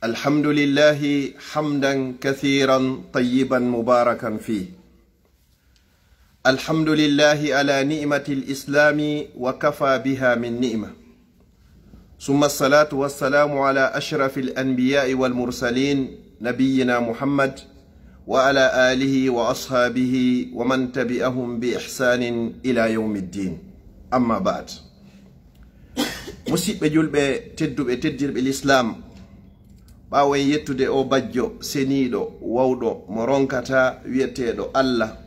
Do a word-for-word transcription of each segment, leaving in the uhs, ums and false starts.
الحمد لله حمدا كثيرا طيبا مباركا فيه. الحمد لله على نعمة الإسلام وكفى بها من نعمة. ثم الصلاة والسلام على أشرف الأنبياء والمرسلين نبينا محمد وعلى آله وأصحابه ومن تبعهم بإحسان إلى يوم الدين. أما بعد. Musiɓɓe julɓe tedduɓe, teddirɓe lislaam, ɓaawo en yettude o bajjo seniiɗo, wawɗo, mo ronkata, wiyeteeɗo Allah,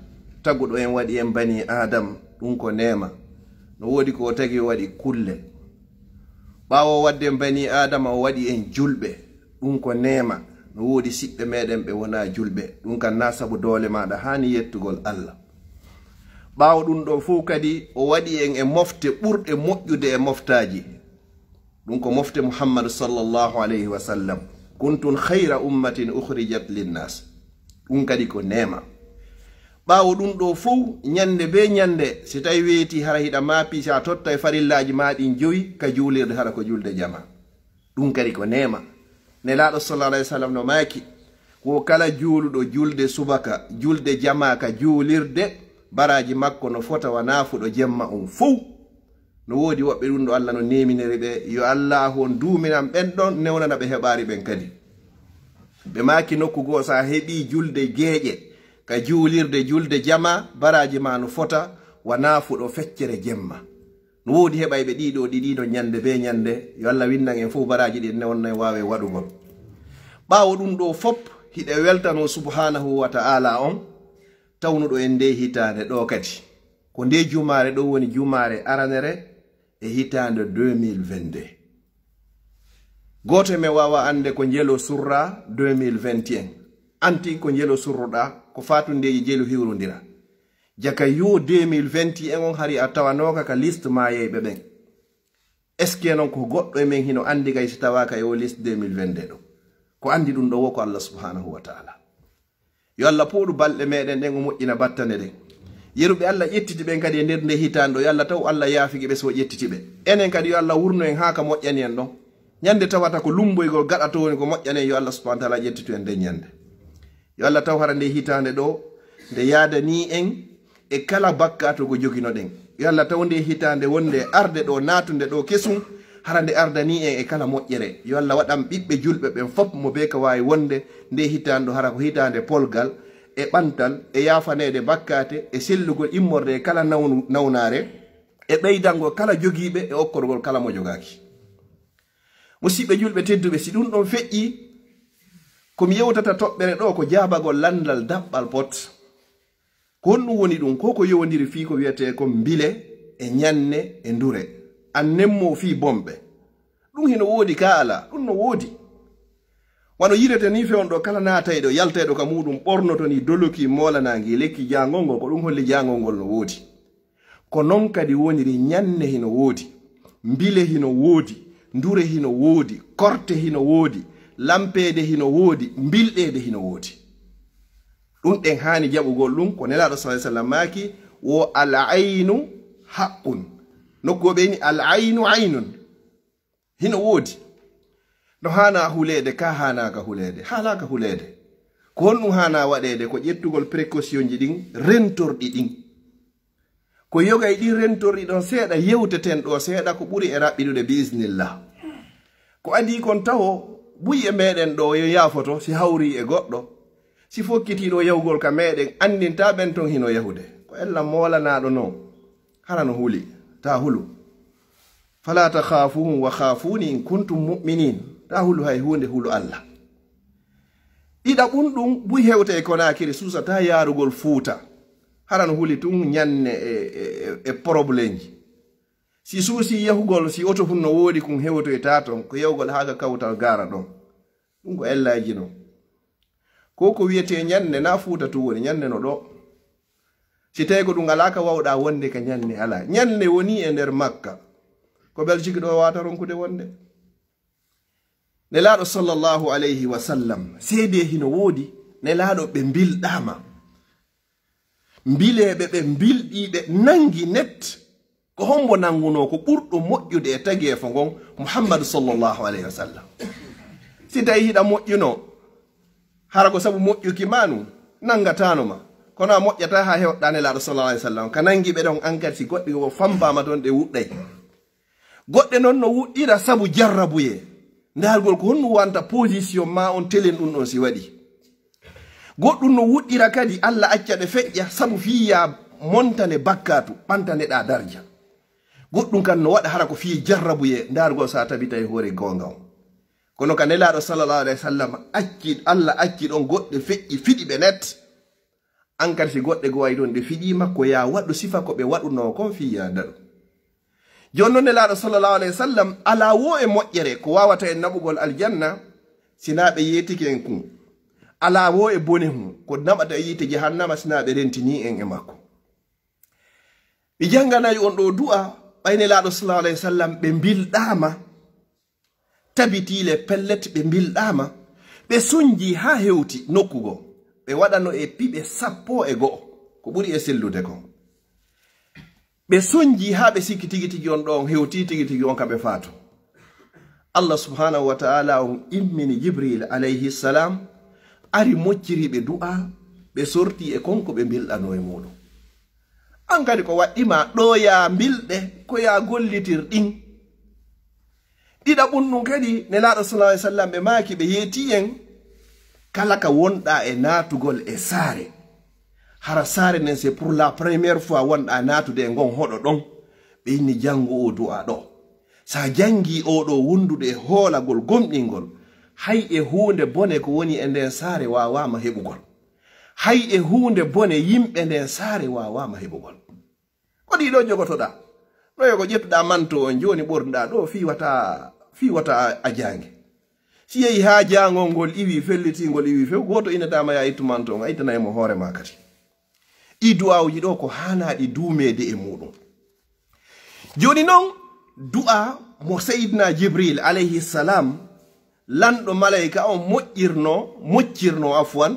taguɗo en, waɗi en bani Aadam, ɗum ko neema. No woodi ko o tagi, o waɗi kulle. Ɓaawo waɗde en bani Aadama, o waɗi en julɓe, ɗum ko neema. No woodi siɓɓe meɗen ɓe wonaa julɓe, ɗum kam na sabu doole maaɗa haani yettugol Allah. Ɓaawo ɗum ɗo fof kadi, o waɗi en e mofte ɓurɗe moƴƴude e moftaaji. Ɗum ko mofte Muhammadu sallallahu alayhi wa sallam. "Kuntum khayra ummatin ukhrijat linnas." Ɗum kadi ko neema. Ɓaawo ɗum ɗo fof, ñande be ñande, si tawi weeti hara hiɗa maapi, si a totta e farillaaji ma ɗin jowi ka juulirde, hara ko julde jama. Ɗum kadi ko neema. Nelaaɗo sallallahu alayhi wa sallam no maaki, wo kala juuluɗo julde subaka, julde jama ka juulirde, baraaji makko no fota wa naafuɗo jemma on fow. No woodi woɓɓe ɗum ɗo Allah no neeminiri ɓe, yo Allah on duuminan ɓen ɗon, newnana ɓe heɓaari ɓen kadi. Ɓe maaki nokku goo, so a heɓii julde geeƴe ka juulirde, julde jama, baraaji ma no fota wa naafuɗo feccere jemma. No woodi heɓayɓe ɗiɗo ɗiɗi ɗo ñande be ñande, yo Allah winnan en fof baraaji ɗin, newna en waawe waɗugol. Ɓaawo ɗum ɗo fop, hiɗe weltano subhanahu wa ta'ala on, tawnuɗo en nde hitaande ɗo kadi. Ko nde jumaare ɗo woni jumaare aranere e hitaande deux mille vingt-deux. Gooto e men waawa annde ko njelo surra deux mille vingt et un. Anti ko njelo surruɗa, ko fatundeeji jelu hiwrondira. Jaka yo deux mille vingt et un on hari a tawanooka ka liste maayeyɓe ɓen. Est-ce que non ko goɗɗo e men hino anndi kay si tawaaka e o liste deux mille vingt-deux ɗo? Ko anndi ɗum ɗo wo ko Allah subhanahu wa ta'ala. Yo Allah pooɗu balɗe meɗen ɗen, o moƴƴina battane ɗen. Yeruɓe Allah ƴettiti ɓen kadi e nder nde hitaande ɗo, yo Allah taw Allah yaafike ɓe so o ƴettiti ɓe. Enen kadi yo Allah wurno en haa ka moƴƴani en ɗon. Ñande tawata ko lumboygol gaɗa to woni ko moƴƴani en, yo Allah subhanahu wa ta'ala ƴettitu en nden ñande. Yo Allah taw hara nde hitaande ɗo, nde yaadanii en e kala bakkaato ko joginoɗen. Yo Allah taw nde hitaande wonde arde ɗo, naatunde ɗo kesum, hara nde ardanii en e kala moƴƴere. Yo Allah waɗan ɓiɓɓe julɓe ɓen fop mo bee ka waawi wonde nde hitaande ɗo, hara ko hitaande polgal e ɓantal e yaafaneede bakkaate e sellugol immorde e kala nawnu-, nawnaare e ɓeydangol kala jogiiɓe e okkorgol kala mo jogaaki. Musiɓɓe julɓe tedduɓe, si ɗum ɗon feƴƴi, ko mi yewtata toɓɓere ɗo ko jaabagol lanndal daɓɓal pot. Ko honɗum woni ɗum? Ko ko yowondiri fii ko wiyetee ko mbile e ñanne e ndure. An nemmoo fii bomɓe. Ɗum hino woodi kaa alaa? Ɗum no woodi. Wano yirete nii fewndo kala naatayɗo, yaltayɗo ka muuɗum, ɓornoto nii doloki moolanaangi lekki jaangol ngol, ko ɗum holli jaangol ngol no woodi. Ko non kadi woniri, ñanne hino woodi, mbile hino woodi, ndure hino woodi, korte hino woodi, lampeede hino woodi, mbilɗeede hino woodi. Ɗum ɗen haani jaɓugol ɗum, ko Nelaaɗo sallallahu alaihi wasallam maaki, wo al aynu haqqun. Nokku o ɓeyni al aynu aynun. Hino woodi. No haana huleede, ka haanaaka huleede, haalaaka huleede. Ko honɗum haana waɗeede? Ko ƴettugol précautionji ɗin, rentorɗi ɗin. Ko yogay ɗin rentorɗi ɗon seeɗa, yewteten ɗo seeɗa, ko ɓuri e raɓɓiɗude bi iznillah. Ko adii kon tawo, buy e meɗen ɗo yo yaafoto, si hawri e goɗɗo, si fokkiti ɗo yahugol ka meɗen, anndinta ɓen ton hino yahude. Ko ella moolanaaɗo non, hara no huli, ta hulu. Fala takhafuhum wa khafuni in kuntum mu'minin. Ta hulu hay huunde, hulu Allah. Ɗiɗaɓun ɗum, buy hewta e Konaakiri, suusata yaarugol Fuuta. Hara no huli tun ñanne e, e, e, e probleemji. Si suusi yahugol, si oto hun no woodi kun hewtoyta ton, ko yahugol haa ka kawtal gaara ɗon. Ɗum ko ellaaji non. Ko ko wiyetee ñanne, na Fuuta tun woni, ñanne no ɗo. Si tawi ko ɗum alaa ka wawɗa wonde ka ñanne alaa. Ñanne woni e nder Makka. Ko Belgique ɗo wawata ronkude wonde. Nelaaɗo sallallahu alayhi wa sallam, seede hino woodi, Nelaaɗo ɓe mbilɗaama. Mbileeɓe ɓe mbilɗi, ɓe nangi net. Ko hombo nangunoo ko ɓurɗo moƴƴude e tageefo ngon? Muhammadu sallallahu alayhi wa sallam. Si tawi hiɗa moƴƴuno, hara ko sabu moƴƴuki ma nu, nangataano ma. Kono a moƴƴata haa heewɗa Nelaaɗo sallallahu alaihi wasallam. Ka nangi ɓe ɗon, an kadi si goɗɗe goo fambaama toon, ɗe wuɗɗay. Goɗɗe noon no wuɗɗira sabu jarrabuyee. Ndaargol ko honno wanta position ma on, telen ɗum ɗon si waɗi. Goɗɗum no wuɗɗira kadi, Alla acca ɗe feƴƴa sabu fii ya montane bakkaatu, ɓantaneɗaa darja. Goɗɗum kan no waɗa hara ko fii jarrabuyee, ndaargol sa tabitay hoore goonga on. Kono ka Nelaaɗo sallallahu alaihi wasallam acci, Alla acci ɗon goɗɗe feƴƴi, fiɗi ɓe net. An kadi si goɗɗe goo wayi ɗon ɗe fiɗiima, ko ya waɗu sifa ko ɓe waɗunoo kon fii ya daɗu. Jooni non Nelaaɗo sallallahu alaihi wasallam alaa woo e moƴƴere ko waawata en naɓugol aljanna si naa ɓe yeetike en kun. Alaa woo e bone hun ko naɓata e yiite jahannama si naa ɓe rentinii en e makko. Mi jannganay on ɗoo du'a, ɓay Nelaaɗo sallallahu alaihi wasallam ɓe mbilɗaama, tabitiile pellet ɓe mbilɗaama, ɓe sonjii haa hewti nokku goo, ɓe waɗano e piɓe sappo e go'o, ko ɓuri e sellude kon. Ɓe sonjii haa ɓe sikki tigi tigi on ɗoo on hewtii tigi tigi on ka ɓe faatu. Allah subhanahu wa ta'ala on immini Jibril alayhi salam, ari mocciri ɓe du'a, ɓe sorti e kon ko ɓe mbilɗano e muuɗum. An kadi ko waɗɗi ma ɗoo ya mbilɗe, ko ya gollitir ɗin. Ɗiɗaɓun ɗum kadi, Nelaaɗo sallallahu alaihi wasallam ɓe maaki, ɓe yeeti en, kala ka wonɗa e naatugol e saare. Hara saare nden, c'est pour la première fois wonɗa naatude e ngon hoɗo ɗon. Ɓe inni janngo o du'a ɗoo. Sa janngi o ɗoo wondude e hoolagol gomɗingol, hay e huunde bone ko woni e nden saare waawaama heɓugol. Hay e huunde bone yimɓe nden saare waawaama heɓugol. Ko ɗiɗo jogotoɗa? No yo ko ƴettuɗa manto on jooni ɓornuɗa ɗoo fii wata, fii wata a, a jaange. Si yehi haa jaangol ngol iwi, fellitingol iwi few, gooto innataama ya ittu manto on, a ittanay mo hoore ma kadi. Ɗi du'aawuji ɗoo ko haanaaɗi duumeede e muuɗum. Jooni non, du'a mo Sayyidina Jibril alayhi salam, lanɗo malayka on moƴƴirno, moccirno afwan,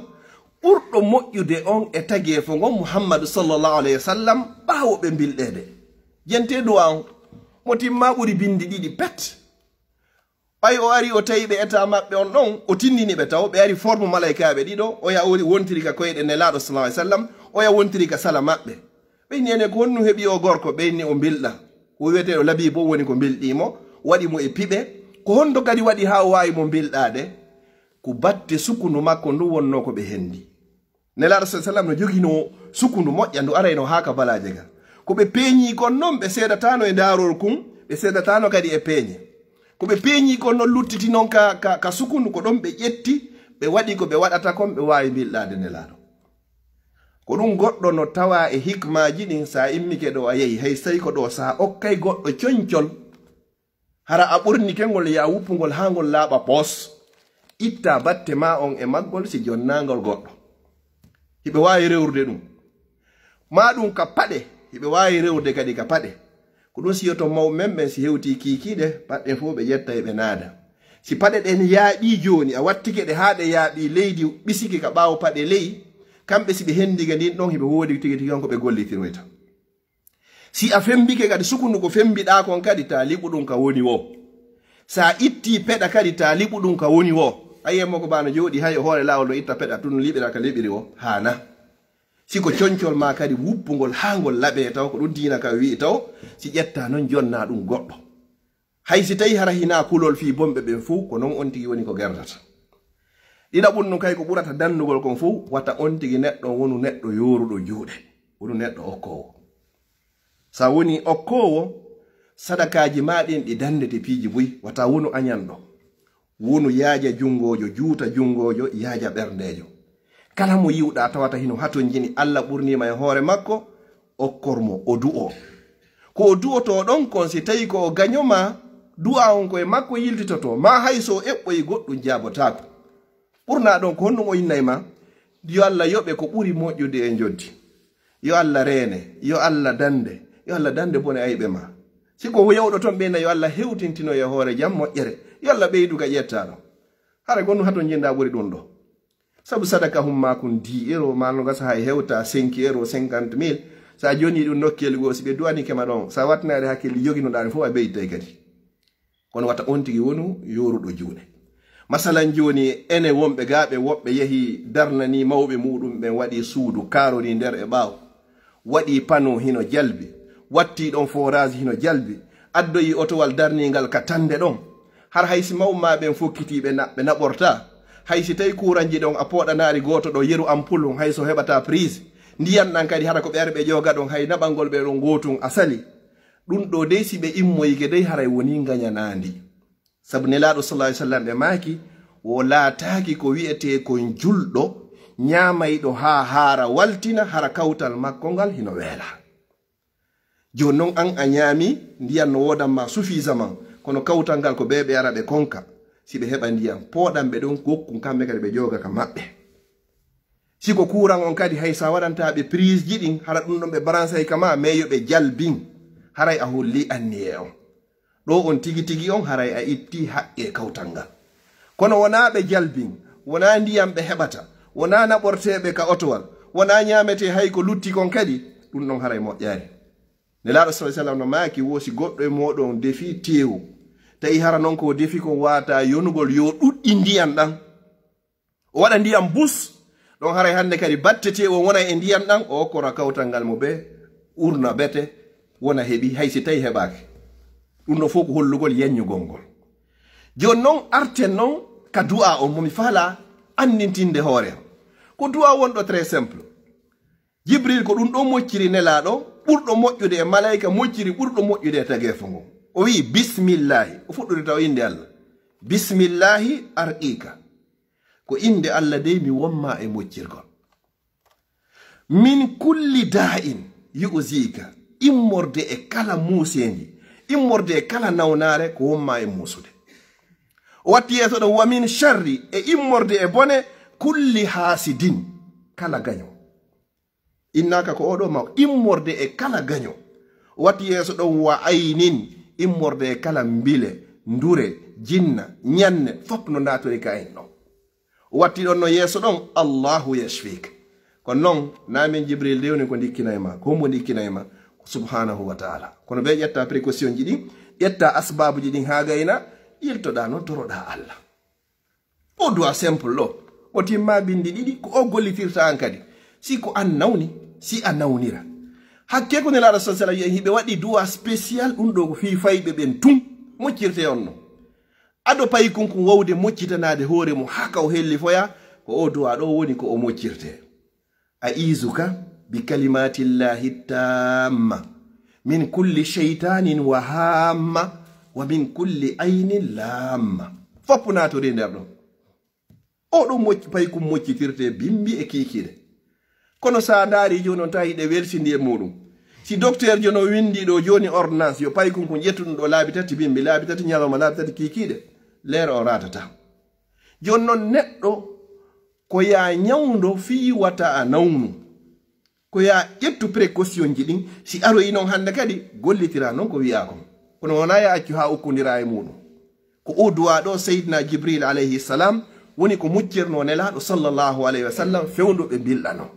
ɓurɗo moƴƴude on e tageefo ngon Muhammadu sallallahu alayhi wa sallam, ɓaawo ɓe mbilɗeede. Jente du'a on, mo timma ɓuri bindi ɗiɗi pet. Ɓay o ari o tawi ɓe état maɓɓe on ɗon, o tindini ɓe taw, ɓe ari forme malaykaaɓe ɗiɗo, oya o wontiri ka koyɗe Nelaaɗo sallallahu alaihi wasallam, oya wontiri ka sala maɓɓe. Ɓe inni enen ko honno heɓi o gorko, ɓe inni o mbilɗa. Ko wi'eteeɗo Labiibo woni ko mbilɗi mo, waɗi mo e piɓe. Ko honto kadi waɗi haa o waawi mo mbilɗaade? Ko batte sukundu makko ndu wonno ko ɓe hendi. Nelaaɗo sallallahu alaihi wasallam no joginoo sukundu moƴƴa, ndu arayno haa ka balaaje ga. Ko ɓe peeñi kon non, ɓe seedataano e ndaarol kun, ɓe seedataano kadi e peeñe. Ko ɓe peeñi kon non luttiti non ka, ka, ka sukundu, ko ɗon ɓe ƴetti, ɓe waɗi ko ɓe waɗata kon, ɓe waawi mbilɗaade Nelaaɗo. Ko ɗum goɗɗo no tawaa e hikmaaji ɗin, sa immike ɗoo a yehi, hay sey ko ɗoo sa okkay goɗɗo coñcol. Hara a ɓornike ngol, ya wuppungol haa ngol laaɓa poos. Itta batte ma on e maggol si jonnaangol goɗɗo. Hiɓe waawi rewrude ɗum. Maa ɗum ka paɗe, hiɓe waawi rewrude kadi ka paɗe. Ko ɗum si yoto mawɓe men ɓen si hewtii kiikiiɗe, paɗe fof ɓe ƴetta e ɓe naada. Si paɗe ɗen yaaɓii jooni, a wattike ɗe haa ɗe yaaɓii leydi, ɓisike ka ɓaawo paɗe ley, kamɓe si ɓe henndike ndin ɗon, hiɓe woodi tigi tigi on ko ɓe gollitiroyta. Si a fembike kadi sukundu ko fembiɗaa kon kadi, ta liɓu ɗum ka woni woo. Sa itti peɗa kadi, ta liɓu ɗum ka woni woo. A yi'ay mo ko bano jooɗi hay e hoore laawol no itta peɗa tun liɓira ka liɓiri woo. Haana. Si ko coñcol ma kadi wuppungol haa ngol laɓe taw, ko ɗum diina ka wi'i taw, si ƴetta non jonna ɗum goɗɗo. Hay si tawi hara hinaa kulol fii bonɓe ɓen fow, ko non on tigi woni ko gerdata. Ɗiɗaɓun nun kay ko ɓurata dandugol kon fow, wata on tigi neɗɗo wonu neɗɗo yooruɗo juuɗe, wonu neɗɗo okkoowo. Sa woni okkoowo, sadakaaji maa ɗin ɗi dandete piiji buy, wata wonu añanɗo. Wonu yaaja junngoojo, juuta junngoojo, yaaja ɓerndeejo. Kala mo yi'uɗaa tawata hino hatonjini Alla ɓurniima e hoore makko, okkor mo, o du'oo. Ko o du'otoo ɗon kon, si tawii ko o gaño maa, du'aa on ko e makko yiltitotoo, maa hay so o eɓɓoyi goɗɗum jaabotaako. Ɓurnaa ɗon ko honɗum o innay maa? Yo Alla yoɓe ko ɓuri moƴƴude e njoddi. Yo Alla reene, yo Alla dande, yo Alla dande bone ayɓe maa. Si ko yawɗo ton ɓeyna, yo Alla hewtintino e hoore jam moƴƴere, yo Alla ɓeydu ka ƴettaa ɗon. Hara ko honɗum hatonjinɗaa ɓuri ɗum ɗoo? Sabu sadaka humma kun dix euros, ma no gasa hay hewta cinq euros, cinquante mille. Sa jonni ɗum nokkeeli goo, si ɓe duwanike ma ɗon, sa wattinaade hakkille yoginoɗaa ɗum fof a ɓeydittay kadi. Kono wata on tigi wonu yooruɗo juuɗe. Masalan jooni, ene wonɓe gaaɓe woɓɓe yehi darnanii mawɓe muuɗum ɓen, waɗii suudu, kaarori nder e ɓaawo, waɗii pano hino jalbi, wattii ɗon forage hino jalbi, addoyii otowal darniingal ka tannde ɗon. Har hay si mawɓe maa ɓen fokkitii ɓe na-, ɓe naɓortaa. Hay si tawi kuuranji ɗon a pooɗanaari gooto ɗo yeru ampul on, hay so heɓataa prise. Ndiyan ɗan kadi hara ko ɓe ari ɓe ƴooga ɗon, hay naɓangol ɓe ɗon gootun a sali. Ɗun ɗoo dey si ɓe immoyike dey haray wonii ngañanaandi. Sabu Nelaaɗo sallallahu alaihi wasallam ɓe maaki, wo laataaki ko wi'etee ko julɗo, ñaamayɗo haa haara waltina, hara kawtal makko ngal hino weela. Jooni non an a ñaami, ndiyan no woodan ma suffisamment, kono kawtal ngal ko ɓe ɓe ara ɓe konka. Si ɓe heɓa ndiyan, pooɗan ɓe ɗon, gokkun kamɓe kadi ɓe ƴooga ka maɓɓe. Si ko kuuran on kadi, hay sa waɗantaa ɓe prise ji ɗin, hara ɗun ɗon ɓe branchey ka maa, mais yo ɓe jalbin, haray a hollii anniyee on. Ɗoo on tigi tigi on, haray a ittii haqqee kawtal ngal. Kono wonaa ɓe jalbin, wonaa ndiyan ɓe heɓata, wonaa naɓorteeɓe ka otowal, wonaa ñaametee hay ko lutti kon kadi, ɗun ɗon haray moƴƴaali. Nelaaɗo sallallahu alaihi wasallam no maaki, wo si goɗɗo e mooɗon defii teewu, tawi hara non ko o defi kon waawataa yonugol, yo ɗuɗɗin ndiyan ɗan. O waɗa ndiyan bus, ɗon haray hannde kadi battetee o wona e ndiyan ɗan, o okkora kawtal ngal mo bee urna bete, wona heɓi, hay si tawi heɓaaki. Ɗun ɗoo fow ko hollugol yaññugol ngol. Jooni non, arten non ka du'a on mo mi faalaa anndintinde hoore am. Ko du'a wonɗo très simple. Jibril ko ɗun ɗoo mocciri Nelaaɗo, ɓurɗo moƴƴude e malayka, mocciri ɓurɗo moƴƴude e tageefo ngon. O wi'i, "Bismillahi." O fuɗɗori taw innde Allah. "Bismillahi arqiika." Ko innde Allah dey mi wonmaa e moccirgol. "Min kulli da'in yu'ziika." Immorde e kala muuseendi, immorde e kala nawnaare ko wonmaa e muusude. O watti yeeso ɗon, "Wa min sharri," e immorde e bone, "kulli haasidin," kala gaño. Innaaka ko oo ɗoo ma immorde e kala gaño. O watti yeeso ɗon, "Wa aynin," immorde e kala mbile, ndure, jinna, ñanne, fof no naatori ka en ɗon. O watti ɗon no yeeso ɗon, "Allahu yashfik." Ko non, naa min Jibril de woni ko ndikkinay ma, ko mo ndikkinay ma, ko subhanahu wa ta'ala. Kono ɓe ƴetta précaution ji ɗin, ƴetta asbaabuji ɗin haa gayna, iltoɗaa non toroɗaa Allah. O du'a simple ɗo. O timma bindi ɗiɗi, ko o gollitirta an kadi. Si ko an nawni, si a nawnira. Hakke ko Nelaaɗo sallallahu alaihi wasallam wi'i, hiɓe waɗi du'a spécial, ɗun ɗoo ko fii fayɓe ɓen tun, moccirte on no. Ado paykun kun wawde moccitanaade hoore mum haa ka o hellifoya, ko o du'a ɗo woni ko o moccirte. "A'izuka bi kalimatillahi tamma min kulli shaytanin wa hamma wa min kulli aynin lamma." Foppu naatore nder ɗon. O ɗum mocci, paykun moccitirte bimbi e kiikiiɗe. Kono sa ndaari jooni on tawi ɗe welsindi e muɗum. Si docteur jono windi ɗo jooni ordonnance, yo paykun kun ƴettu ɗum ɗo laabi tati bimbi, laabi tati ñalawma, laabi tati kiikiiɗe, leer o ratata. Jooni non neɗɗo ko yaa ñawndo fii wata a nawnu. Ko yaa ƴettu précaution ji ɗin. Si aroyi non hannde kadi, gollitira non ko wi'aa kon. Kono wonaa yaa accu haa ukkondira e muɗum. Ko o du'a ɗo Seydina Jibril alayhi salam woni ko muccirno Nelaaɗo sallallahu alayhi wa sallam fewndo ɓe mbilɗano.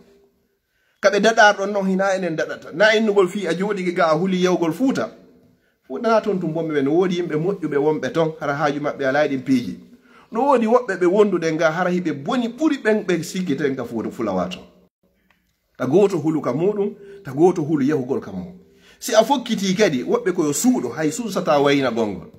Ka ɓe daɗar ɗon non hinaa enen daɗata. Na innugol fii a jooɗike ga a huli yewgol Fuuta. Fuuta na ton tun bonɓe ɓe no woodi yimɓe moƴƴuɓe wonɓe ton hara haaju maɓɓe alaa e ɗin piiji. No woodi woɓɓe ɓe wonduɗen ga hara hiɓe boni ɓuri ɓen ɓe sikkiten ka Fuuta Fulawa ton. Ta gooto hulu ka muɗum, ta gooto hulu yahugol ka muɗum. Si a fokkitii kadi, woɓɓe ko yo suuɗo, hay suusata waynagol ngol.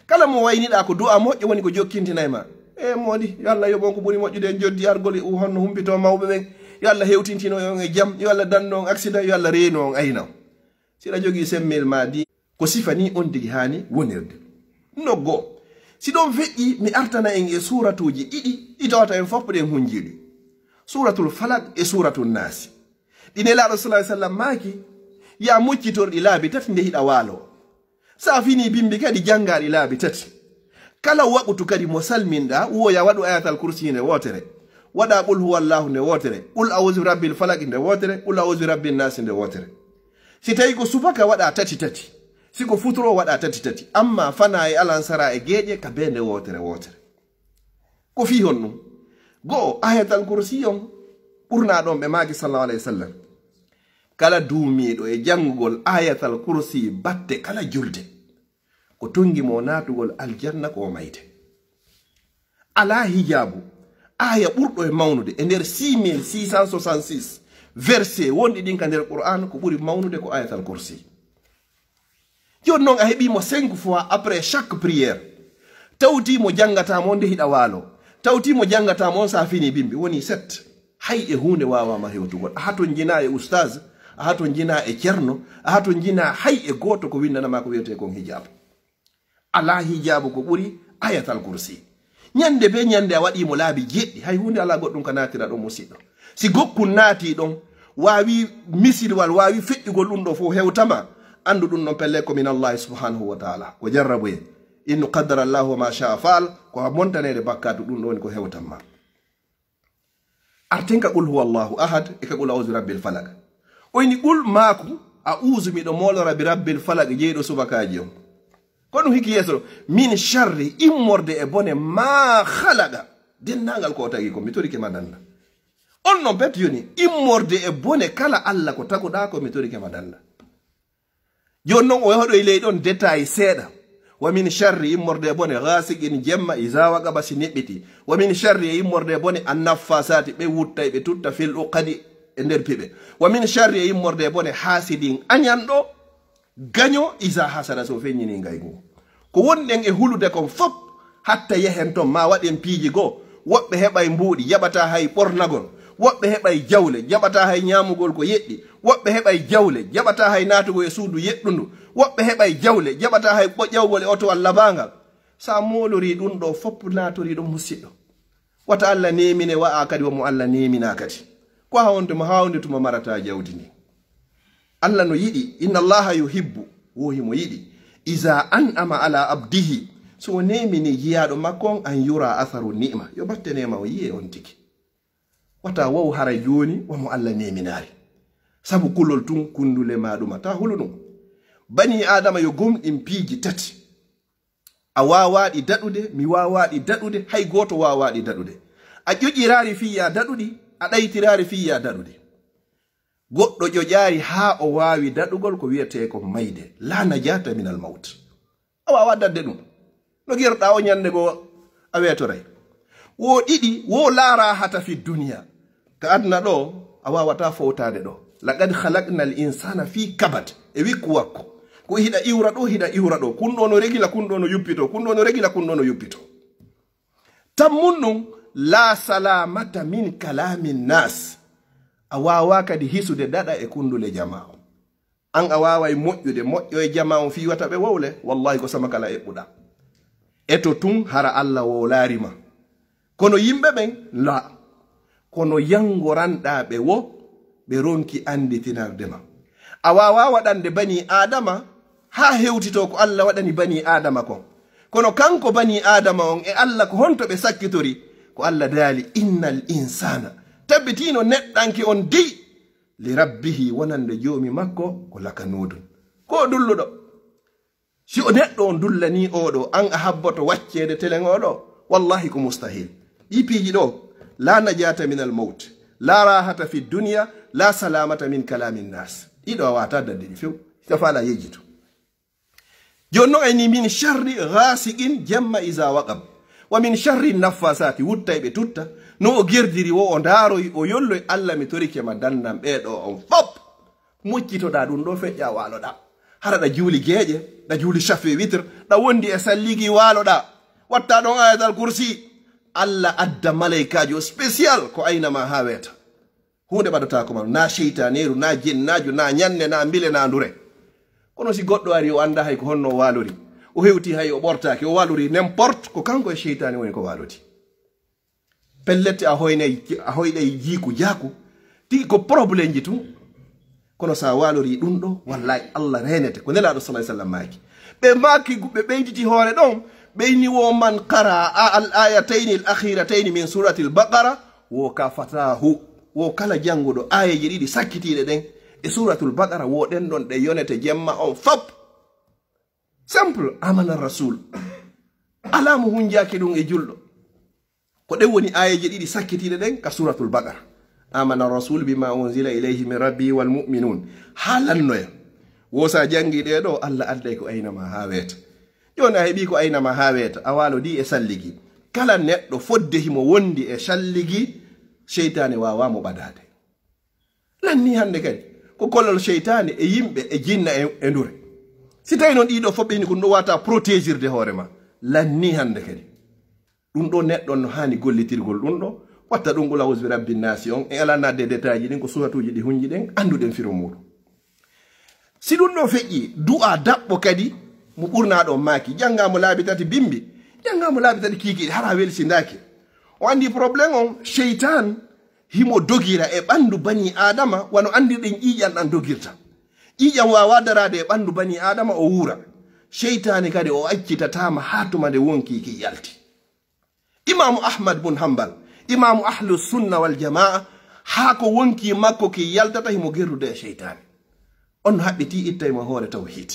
Kala mo wayniɗaa ko du'a moƴƴo woni ko jokkintinay ma. E moodi, yo Allah yoɓ on ko ɓuri moƴƴude en joddi argol e u honno humpito mawɓe ɓen. Yo Allah hewtintino on e jam, yo Allah danno on accident, yo Allah reenu on ayna. Si ɗa jogii semmel ma di, ko sifa ni on tigi haani wonirde. No goo, si ɗon feƴƴi, mi artana en e suuratuuji ɗiɗi ɗi tawata en fof ɗen hunjiiɗi. Suuratul Falaq e Suuratul Naasi. Ɗi Nelaaɗo sallallahu alaihi wasallam maaki, yaa moccitor ɗi laabi tati nde hiɗa waalo. Sa fini bimbi kadi janngaa ɗi laabi tati. Kala waqutu kadi mo salminɗaa, woya waɗu Ayatal Kursi nde wootere. Waɗa Qul huwallahu nde wootere. Qul a'udhu bi rabbil falaq nde wootere. Qul a'udhu bi rabbin nas nde wootere. Si tawi ko subaka waɗa tati tati. Si ko futuro waɗa tati tati. Amma fana e alansara e geeƴe ka bee nde wootere wootere. Ko fii honɗum? Go'o, Ayatal Kursi on ɓurnaa ɗon ɓe maaki sallallahu alaihi wasallam. Kala duumiiɗo e janngugol Ayatal Kursi batte kala julde, ko tongi mo naatugol aljanna ko o mayde. Alaa hijaabu. Aaya ɓurɗo e mawnude e nder six mille six cent soixante-six verset wonɗi ɗin ka nder Qur'an, ko ɓuri mawnude ko Ayatal Kursi. Jooni noon, a heɓii mo cinq fois après chaque prière. Tawti mo janngataa mo nde hiɗa waalo. Tawti mo janngataa mo on, so a fini bimbi, woni sept. Hay e huunde waawaama hewtugol. A haton jinaa e ustaz, a haton jinaa e cerno, a haton jinaa hay e gooto ko winndanamaa ko wiyetee kon hijaabu. Alaa hijaabu ko ɓuri Ayatal Kursi. Ñannde be ñannde a waɗii mo laabi jeɗɗi, hay huunde alaa goɗɗum ka naatira ɗon, musiɗɗo. Si gokkun naatii ɗon, waawi misilwal, waawi feƴƴugol ɗum ɗo fof hewtama, anndu ɗum ɗon pelle ko min Allahi subhanahu wa taala. Ko jarraboye. Innu qaddara Allahu wa ma sha'a fa'al, ko a montaneede bakkaatu, ɗum ɗo woni ko hewtan ma. Arten ka qul huwa Allahu ahad e ka qul a'udhu bi rabbil falaq. O ini qul maaku, a'udhu, miɗo moolora bi rabbil falaq, jeyɗo subakaaji on. Ko ɗum hikki yeeso ɗo. Min sharri, immorde e bone, ma khalaqa, denndaangal ko o tagi ko, mi torike ma dannda. On non pet yoni, immorde e bone kala Alla ko taguɗaa ko, mi torike ma dannda. Jooni noon o hoɗoy ley ɗon détail seeɗa. Wa min sharri, immorde e bone, ghasiqin, jemma, iza waqaba, si neɓɓiti. Wa min sharri, e immorde e bone, annaffasaati, ɓe wuttay, ɓe tutta, fil uqadi, e nder piɓe. Wa min sharri, e immorde e bone, hasidin, añanɗo, gaño, iza hasada, so feññini ngaygu. Ko wonɗen e hulude kon fop, hatta yehen ton, ma waɗen piiji goo. Woɓɓe heɓay mbuuɗi, jaɓataa hay ɓornagol. Woɓɓe heɓay jawle, jaɓataa hay ñaamugol ko yeɗɗi. Woɓɓe heɓay jawle, jaɓataa hay naatugol e suudu yeɗɗundu. Woɓɓe heɓay jawle, jaɓataa hay ɓo-, ƴawgol e otowal labaangal. So a moolorii ɗum ɗo fop, naatorii ɗum, musiɗɗo. Wata Alla neemine wa a kadi, wa mo Alla neeminaa kadi. Ko a hawnde mo hawnde tuma marataa jawdi ndi. Alla no yiɗi, inna Allaha yuhibbu, wo himo yiɗi, iza an'ama ala abdihi, so o neemini jiyaaɗo makko on, an yura atharu ni'ma, yo batte neema o yi'e on tigi. Wata wow hara jooni wa mo Alla neeminaali. Sabu kulol tun kundule ma ɗuma, ta hulu ɗum. Banii Aadama yo gomɗin piiji tati. A waawaa ɗi daɗude, mi waawaa ɗi daɗude, hay gooto waawaa ɗi daɗude. A ƴoƴiraari fii ya daɗuɗi, a ɗaytiraari fii ya daɗude. Goɗɗo ƴoƴaari haa o waawi daɗugol ko wiyetee ko mayde. La najaata minal mawt. A waawaa daɗde ɗum. No gerɗaa o ñannde goo a weetoray. Wo ɗiɗi, wo la rahata fi duniya. Ka aduna ɗo, a waawataa fowtaade ɗo. Laqad khalaqnal insana fi kabad. E wikku wakko. Ko hiɗa iwra ɗo, hiɗa iwra ɗo. Kun ɗo no regila, kun ɗo no yuppito. Kun ɗo no regila, kun ɗo no yuppito. Tammun ɗum, la salamata min kalamin nas. A waawaa kadi hisude daɗa e kundule jamaa on. An a waaway moƴƴude, moƴƴo e jamaa on fii wata ɓe wowle. Wallahi ko sama kala eɓɓuɗaa. Eto tun hara Alla wowlaari ma. Kono yimɓe ɓen, la. Kono yangoranɗaa ɓe wo ɓe ronki annditinarde ma. A waawaa waɗande banii Aadama haa hewtitoo ko Alla waɗani banii Aadama kon. Kono kanko banii Aadama on e Alla ko honto ɓe sakkitori? Ko Alla daali, innal insana. Tabbitiino neɗɗanke on dey, li rabbihi, wonande joomi makko, ko lakanuudun. Ko o dulluɗo. Si o neɗɗo on dullanii oɗo, an a habboto wacceede telen oɗo? Wallahi ko mustahil. Ɗi piiji ɗo, la najaata min al mawt, la rahata fi dunya, la salamata min kalamin nas. Ɗiɗo a waata dadde ɗi few. Hita faala yejjito. Jooni non ayni min sharri ghasiqin jamma iza waqab. Wa min sharri naffasati, wuttay ɓe tutta. No o gerdiri wo, o ndaaroy, o yolloy, Alla mi torike ma dandan ɓee ɗo on fop. Muccitoɗaa ɗum ɗo feƴƴa waaloɗaa. Hara ɗa juuli geeƴe, ɗa juuli chafe witre, ɗa wondi e salligi waaloɗaa. Watta ɗon ayatal kursi. Alla adda malaykaajo spécial ko ayna ma haa weeta. Huunde ɓadataako ma, na seytaneeru, na jennaajo, na ñanne, na mbile, na ndure. Kono si goɗɗo ari o annda hay ko honno o waalori, o hewti hay o ɓortaaki, o waalori n'importe, ko kanko e seytaane woni ko waalodi. Pellet a hoynay, a hoyɗay jiiku jaaku, tigi ko problème ji tun. Kono sa waalori ɗum ɗo, wallahi Allah reenete. Ko Nelaaɗo sallallahu alaihi wasallam maaki. Ɓe maaki, ɓe ɓeyditi hoore ɗon, ɓe inni wo man qara a-, al ayatayni al akhiratayni min suratil baqara, wo kafatahu, wo kala jannguɗo aayeeje ɗiɗi sakkitiiɗe ɗen e suratul baqara, wo ɗen ɗon ɗe yonete jemma on fop. Simple, amana rasul. Alaa mo hunjaaki ɗum e julɗo. Ko ɗen woni aayeeje ɗiɗi sakkitiiɗe ɗen ka suratul baqara. Amana rasul bima unzila ilayhi min rabbi wal mu'minun. Haa lannoya. Wo sa janngi ɗee ɗo, Allah adday ko ayna ma haa weeta. Jooni a heɓii ko ayna ma haa weeta, a waalodii e salligi. Kala neɗɗo fodde himo wondi e calligi, seytaane waawaa mo ɓadaade. Lanni hannde kadi ko kolol seytaane e yimɓe e jinna e, e ndure. Si tawi noon ɗiɗo fof ɓe hini ko ɗum ɗo wata protégirde hoore ma, lanni hannde kadi. Ɗum ɗo neɗɗo no haani gollitirgol ɗum ɗo, watta ɗum qul a'udhu bi rabbin nasi on, e ala nadde détail ji ɗin, ko suratuuji ɗi hunji ɗen, annduɗen firo muuɗum. Si ɗum ɗo feƴƴi, du'a daɓɓo kadi, mo ɓurnaaɗo on maaki, janngaa mo laabi tati bimbi, janngaa mo laabi tati kiikiiɗe, hara a welsindaaki. O anndi problème on, seytan himo dogira e ɓanndu bani Aadama, wano anndirɗen ƴiiƴan ɗan dogirta. Ƴiiƴan waawaa daraade e ɓanndu bani Aadama, o wuura. Seytaane kadi o accitataama haa tuma nde wonkii ki yalti. Imaamu Ahmad bun Hanbal, imaamu ahlu sunna wal jamaa, haa ko wonkii makko ki yaltata himo gerrude e seytaane. On no haɓɓitii ittay mo hoore tawhiid.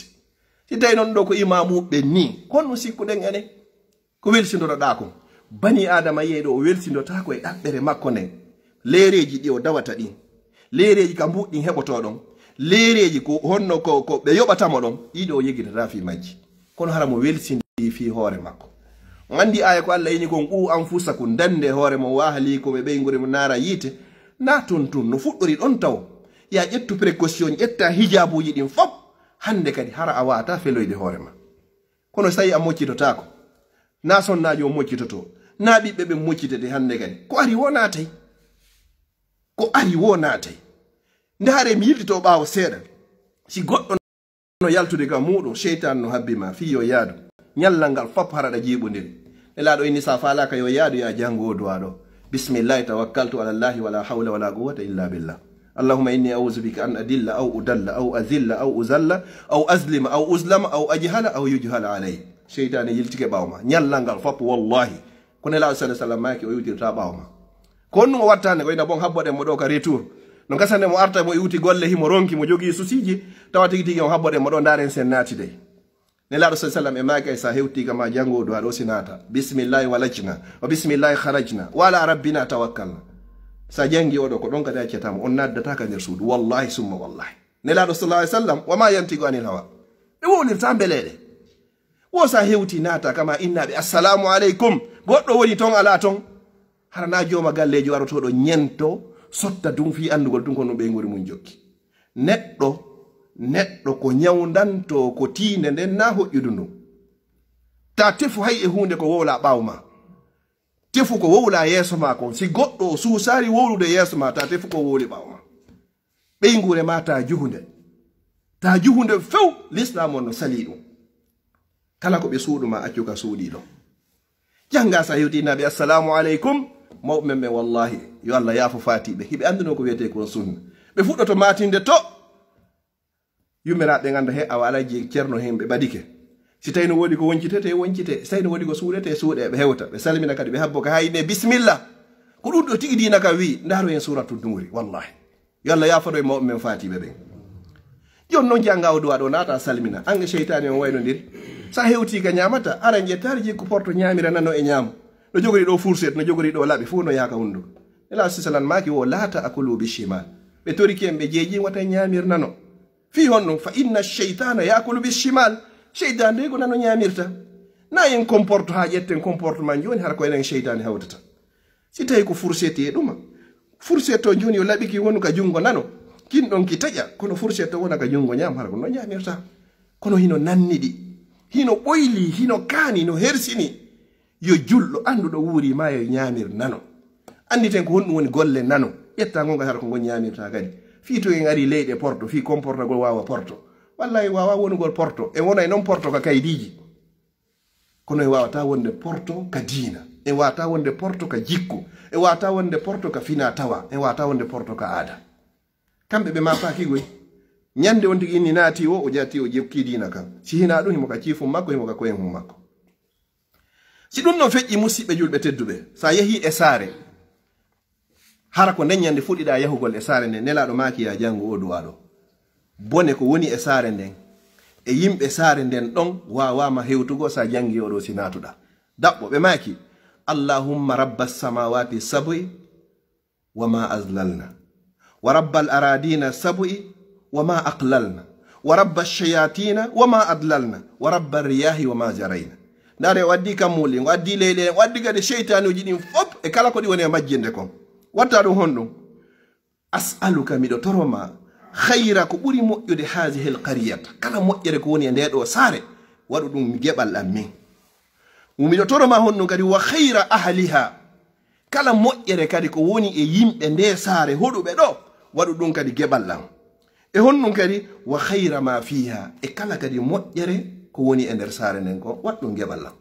Si tawi noon ɗo ko imaamuɓe nii, ko honno sikkuɗen enen? Ko welsindoroɗaa kon. Bani Aadama yiyay ɗo o welsindotaako e ɗaɓɓere makko nden. Leereeji ɗi o dawata ɗin. Leereeji ka mbuuɗi ɗin heɓotoo ɗon. Leereeji ko honno ko, ko ɓe yoɓata mo ɗon. Ɗiɗo o yegitataa fii majji. Kono hara mo welsindii fii hoore makko. On anndi aaya ko Allah ini kon, "Qu anfusakum, dande hoore mon, wa ahlikum e ɓeynguure mon naara yiite." Naatun tun no fuɗɗori ɗon taw. Yo a ƴettu précaution, ƴetta hijaabuuji ɗin fof. Hannde kadi hara a waawataa feloyde hoore ma. Kono so tawi a moccitotaako, na sonnaajo o moccitotoo, na ɓiɓɓe ɓen moccitete hannde kadi. Ko ari woo naatay. Ko ari woo naatay. Ndaare mi yiltitoo ɓaawo seeɗa. Si goɗɗo no yaltude ka muuɗum, seytaan no habbi ma, fii yo yaadu. Ñallal ngal fop hara ɗa jiiɓondiri. Nelaaɗo inni sa faalaaka yo yaadu, ya janngo o duwaa ɗo. Bismillahi tawakkaltu ala Allahi wala hawla wala quwwata illa billah. Allahumma inni a'udhu bika an adilla aw udalla aw azilla aw uzalla aw azlima aw uzlama aw ajhala aw yujhala alay. Seytaane yiltike ɓaawo ma. Ñallal ngal fop, wallahi. Ko Nelaaɗo sallallahu alaihi wasallam maaki o iwtirta ɓaawo ma. Ko honɗum o watta hannde? Ko ina bon habboɗen mo ɗo ka retour. No gasande mo arta mo iwti golle, himo ronki, mo jogii susiiji, tawa tigi tigi on habboɗen mo ɗo, ndaaren sen naati dey. Nelaaɗo sallallahu alaihi wasallam e maaki ay sa hewti kama janngo o duwaa ɗo si naata. Bismillahi walajna, wa bismillahi kharajna, wa ala rabbina tawakkalna. Sa janngi oɗo ko ɗon kadi accatama, on naddata ka nder suudu. Wallahi summa wallahi. Nelaaɗo sallallahu alaihi wasallam, wa ma yantiqu anil hawa. Ɓe wowlirta mbeleɗe. Wo sa hewti naata kama innaaɓe, "Assalamu aleykum." Goɗɗo woni ton, alaa ton. Hara na jooma galleejo arotooɗo ñento, sotta tun fii anndugol tun ko no ɓeynguure mun jokki. Neɗɗo, neɗɗo ko ñawndantoo ko tiinde nden na hoƴƴudu ndun. Ta tefu hay e huunde ko wowlaa ɓaawo ma. Tefu ko wowlaa yeeso ma kon. Si goɗɗo o suusaali wowlude yeeso ma, ta tefu ko wowli ɓaawo ma. Ɓeynguure ma ta juhunde. Ta juhunde few, Lislaam on no salii ɗum. Kala ko ɓe suuɗu ma accu ka suuɗii ɗon. Jannga sa hewti innaaɓe, "Assalamu aleykum." Mawɓe men ɓen, wallahi, yo Allah yaafo faatiiɓe. Hiɓe anndunoo ko wiyetee kon sunna. Ɓe fuɗɗoto maatinde to. Yummiraaɓe ɓen annda he, awa Alhaji Ceerno hen ɓe ɓadike. Si tawi no woodi ko woncitete, woncite. Si tawi no woodi ko suuɗete, suuɗe. Ɓe hewta, ɓe salmina kadi, ɓe habbo ka haa inne, "Bismillah." Ko ɗum ɗo tigi diina ka wi'i, ndaaru hen Suuratu Nuuri, wallahi. Yo Allah yaafano e mawɓe men faatiiɓe ɓen. Jooni non jannga o duwaa ɗo naata salmina. An e seytaane on waynondiri. Sa hewti ka ñaamata, ara ƴettaari jikku porto ñaamira nano e ñaamo. No jogori ɗo fourchette, no jogori ɗo laɓi, fof no yaaka hunnduko. Nelaaɗo sallallahu alaihi wasallam maaki wo, "La ta'kulu bishimal." Ɓe toriki en, ɓe jeeji, wata ñaamir nano. Fii honno? "Fa inna shaytana yakulu bishimal." Seytaane dey ko nano ñaamirta. Na en comporte haa ƴetten comportement jooni, hara ko enen seytaane hawtata. Si tawi ko fourchette e ɗuma, fourchette o jooni yo laɓi ki wonu ka junngo nano, kin ɗon ki taƴa, kono fourchette o wona ka junngo ñaamo, hara ko no ñaamirta. Kono hino nanniɗi, hino ɓoyli, hino kaani, no hersini. Yo julɗo annduɗo wuuri ma yo ñaamir nano. Annditen ko honɗum woni golle nano. Ƴetta ngonga hara ko ngon ñaamirta kadi. Fii to en ari leyɗe porto, fii comportagol waawa porto. Wallahi waawa wonugol porto. En wona e non porto ka kaydiiji. Kono en waawata wonde porto ka diina. En waawata wonde porto ka jikku. En waawata wonde porto ka fina tawa. En waawata wonde porto ka aada. Kamɓe ɓe maafaaki goy. Ñande on tigi inni naati o, o jaati o jokki diina kan. Si hina ɗum, himo ka ciifum makko, himo ka koyen hum makko. Si ɗum ɗon feƴƴi, musiɓɓe julɓe tedduɓe, sa yehi e saare, hara ko nden ñande fuɗɗiɗa yahugol e saare nden, Nelaaɗo maaki ya janngu o du'aa ɗo. Bone ko woni e saare nden, e yimɓe saare nden ɗon, waawaama hewtugol sa janngi o ɗo si naatuɗa. Daɓɓo, ɓe maaki, "Allahumma rabbas samawati sab'i wa ma azlalna, wa rabbal aradina sab'i wa ma aqlalna, wa rabbash shayatina wa ma adlalna, wa rabbar riyahi wa ma jarayna." Ndaare, o addi kammuuli, o addi leyɗe, o addi kadi seytanuuji ɗin fof e kala ko ɗi woni e majjinde kon. Watta ɗum honɗum? As'aluka, miɗo toro ma, khayra, ko ɓuri moƴƴude, haazihil qaryata, kala moƴƴere ko woni e ndee ɗoo saare, waɗu ɗum geɓal am min. Miɗo toro ma honɗum kadi? Wa khayra ahliha, kala moƴƴere kadi ko woni e yimɓe ndee saare hoɗuɓe ɗoo, waɗu ɗum kadi geɓal am. E honɗum kadi? Wa khayra ma fiha, e kala kadi moƴƴere ko woni e nder saare nden ko, waɗ ɗum geɓal am.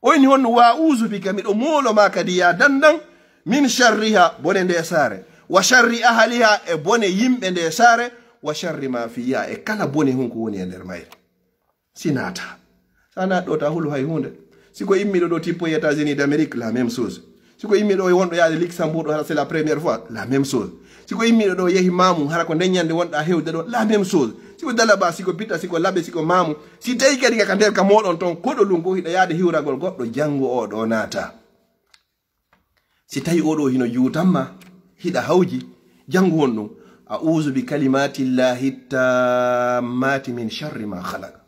O inni honno, wa a'uzu bika, miɗo moolo ma kadi, ya dandan, min sharriha, bone nde saare, wa sharri ahliha, e bone yimɓe nde saare, wa sharri ma fiha, e kala bone hun ko woni e nder mayre. Si naata, sa naat ɗo, ta hulu hay hunde. Si ko immiɗo ɗo tippo États-Unis d'Amérique, la même chose. Si ko immiɗo wonɗo yaade Luxembourg ɗo, hara c'est la première fois, la même chose. Si ko immiɗo ɗo yehi Mamou, hara ko nden ñande wonɗa hewde ɗo, la même chose. Si ko Dalaba, si ko Bita, si ko Labe, si ko Mamou, si tawi kadi ka nder ka moɗon ton, koɗo lungo hiɗa yaade hiwragol goɗɗo, janngo o ɗo naata. Si tawi oɗo hino juutanma, hiɗa hawji, janngo honɗum? A'uzu bi kalimatillahi tammati min sharri ma khalaqa.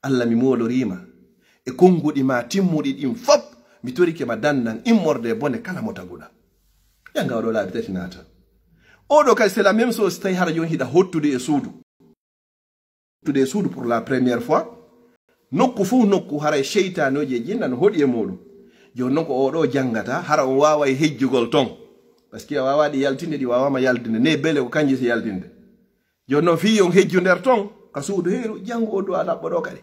Allah, mi mooloriima e konnguɗi ma timmuɗi ɗin fop, mi torike ma dandan immorde e bone kala mo taguɗa. Jannga oɗo laabi tati naata. Oɗo kadi, c'est la même chose, si tawi hara jooni hiɗa hottude e suudu. Hottude e suudu pour la première fois. Nokku fof nokku, haray seytaanooji e jinna no hoɗi e muɗum. Jooni non ko oɗo janngata, hara on waaway hejjugol ton. Parce que a waawaa ɗi yaltinde, ɗi waawaama yaltinde. Ne bele ko kanji si yaltinde. Jooni non fii on hejju nder ton, ka suudu heeru, janngo o du'a laɓɓo ɗo kadi.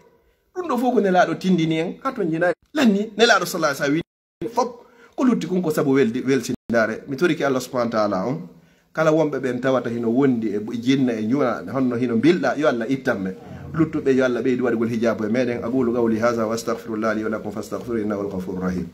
Ɗum ɗo fof ko Nelaaɗo tindini en, haa ton jinaari. Lanni, Nelaaɗo sallallahu alaihi wasallam wi'i fop, ko lutti kon ko sabu weldi, welsindaare. Mi torike Allah subhanahu wa ta'ala on. Kala wonɓe ɓen tawata hino wondi e jinna e ñuna, honno hino mbilɗa, yo Allah ittan ɓe. Luttuɓe yo Allah ɓeydu waɗugol hijaabu e meɗen. أقول قولي هذا وأستغفر الله لي ولكم فاستغفروه إنه هو الغفور الرحيم.